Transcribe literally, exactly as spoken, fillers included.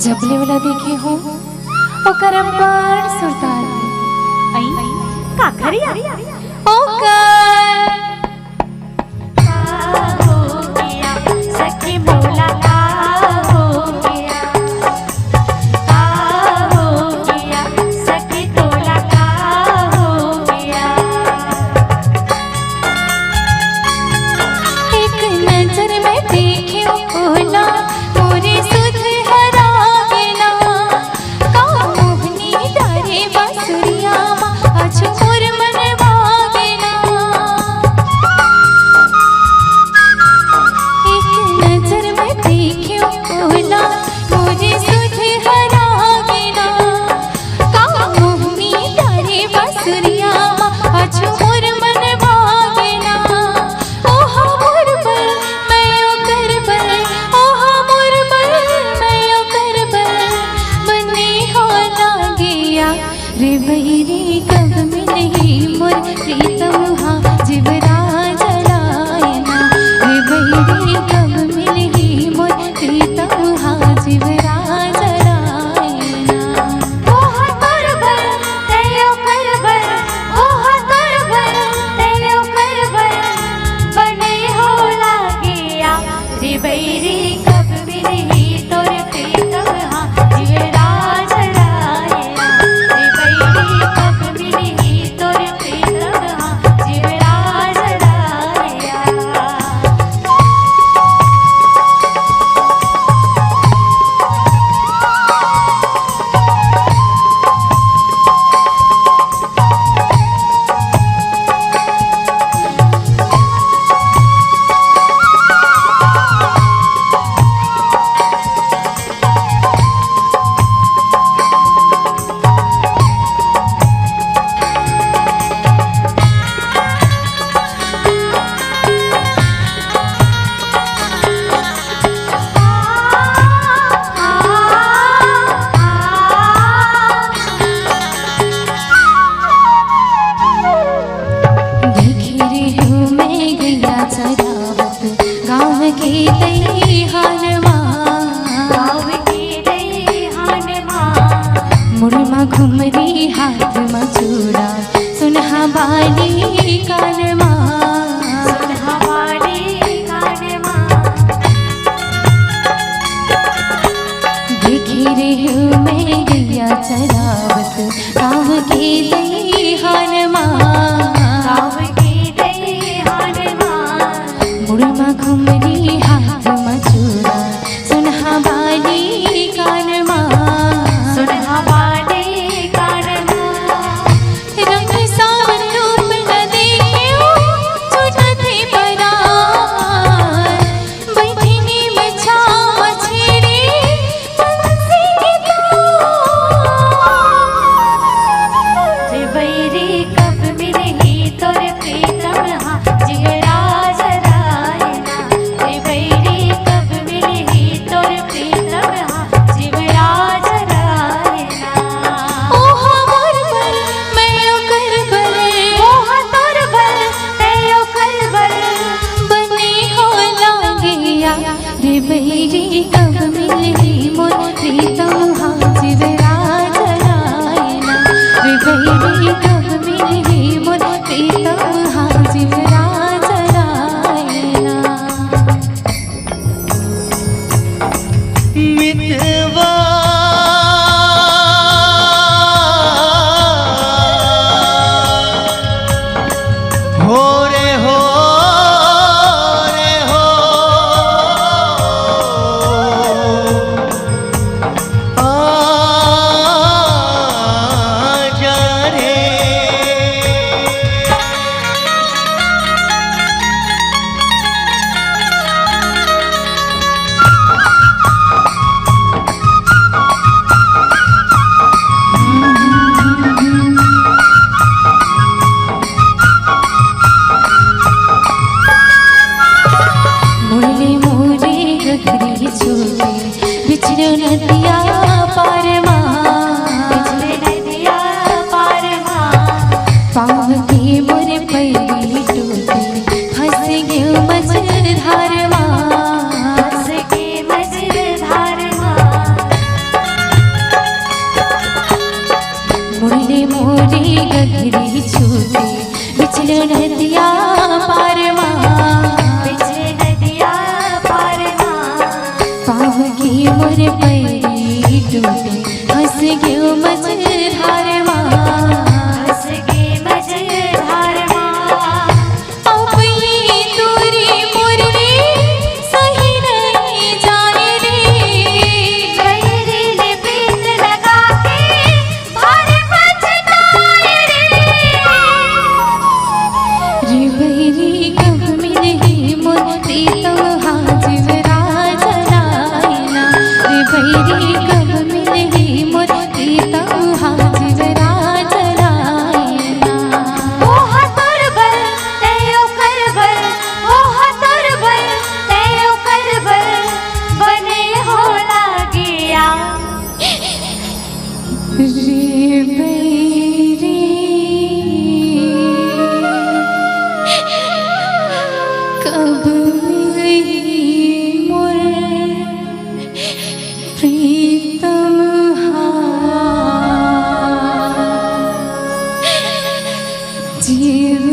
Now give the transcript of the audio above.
जब ले ओला देखे हो, ओकर अब्बड़ सुरताल हे। अई, का खरिया? ओकर का हो गया, सखी मोला का हो गया, का हो गया, सखी तोला का हो गया। एक नजर में देखे ओला, मोरे सुध हरा गेना। का मोहनी डारे बांसुरिया मा, आज मोर मन भागेना। एक नजर में देखे ओला, मोरे सुध हरा गेना। का मोहनी डारे बांसुरिया मा, आज मोर मन भागेना। ओहा मोर बर, मैं ओकर बर, ओहा मोर बर, मैं ओकर बर, बने हो लागिया। रे बहिरी कब मिलही मोर प्रीतम हा, जीवरा जलायना। रे बहिरी कब मिलही मोर प्रीतम हा, जीवरा जलायना। ओहा मोर बर, तैयो कर बर, ओहा तोर बर, तैयो कर बर, बने हो लागिया। रे बैरी कब मिलही तोर प्रीतम हा, जीवरा जलायना। रे बैरी कब मिलही तोर प्रीतम हा, जीवरा जलायना। देखे रेहेंव मैं गैया चरावत गाँव के दइहान मा। गाँव के दइहान मा। मुड़ मा घुमरी हाथ मा चूड़ा, सुनहा बाली कान मा। सुनहा बाली कान मा। देखे रेहेंव मैं गैया चरावत गाँव के दइहान मा। गाँव के दइहान मा। मुड़ मा घुमरी हाथ मा चूड़ा, सुनहा बाली कान मा। सुनहा बाली कान मा। रंग सावन रूप न देखेंव, छूटथे परान। बइठे नीम छाँव छेड़े पंछी के तान। रे बैरी कब मिलही तोर प्रीतम हा, जीवरा जलायना। रे बैरी कब मिलही तोर प्रीतम हा, जीवरा जलायना। ओहा मोर बर, मैं ओकर बर। ओहा तोर बर, तैं ओकर बर। बने हो लागिया। रे बैरी कब मिलही मोर प्रीतम हा, जीवरा जलायना। रे बैरी कब मिलही मोर प्रीतम हा, जीवरा जलायना। मितवा हो रे हो रे हो, आ जा रे। मोरी गगरी छूटे बिछले नदिया पार मा, बिछले नदिया पार मा। पाँव के मोर पैरी टूटे हँस गे मझधार मा, हँस गे मझधार मा। अब ये दूरी मोर ले सही नहीं जाए रे। बैरी ले प्रीत लगा के भारी पछताए रे। रे बैरी कब मिलही मोर प्रीतम हा जीवरा जलाए ना। रे बैरी कब मिलही मोर प्रीतम हा जीवरा जलाए ना। ओह तोर बर, तैं ओकर बर, ओह तोर बर, तैं ओकर बर, बने हो लागिया। रे बैरी, कब मिलही मोर प्रीतम हा जीव